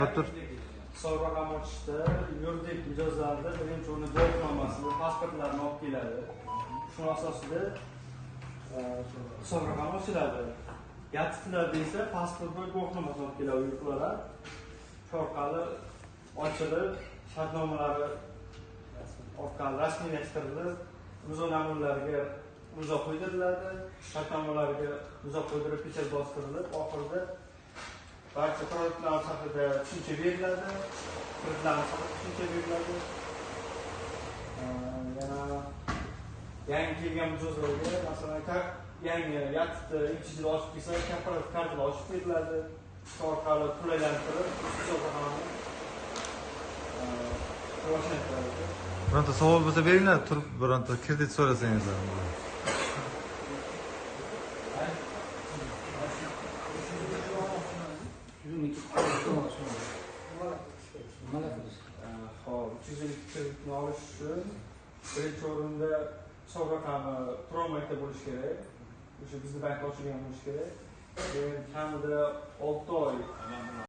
Tur. Hisob raqam ochishda yuridik mijozlarda birinchi o'rinda guvohnomasini, pasportlarini olib keladi. Shuni asosida hisob raqami ochiladi. Yatiblar desa pasport va guvohnomasini olib keladi uyqular. Shu orqali ochilib, shartnomalari orqali rasmiylashtirilib, imzo namunalariga imzo qo'ydiriladi. Shartnomalarga imzo qo'ydirib, pechat bostirilib, oxirida barcha produktlar haqida tushuncha beriladi, kreditlar haqida tushuncha beriladi. Yana yangi kelgan mijozlarga, masalan, yangi yatibni MCGda ochib kelsa, korporativ kartalar ochib beriladi. Shu orqali qulaylantirib, hisob raqamini rivojlantiradi. Bironta savol bo'lsa beringlar, turib bironta kredit so'rasangizlar. Xo'p, 300 yillik kreditni olish uchun birinchi o'rinda hisob raqami Turon bankda bo'lishi kerak. O'sha bizni bankda ochilgan bo'lishi kerak. Keyin kamida 6 oy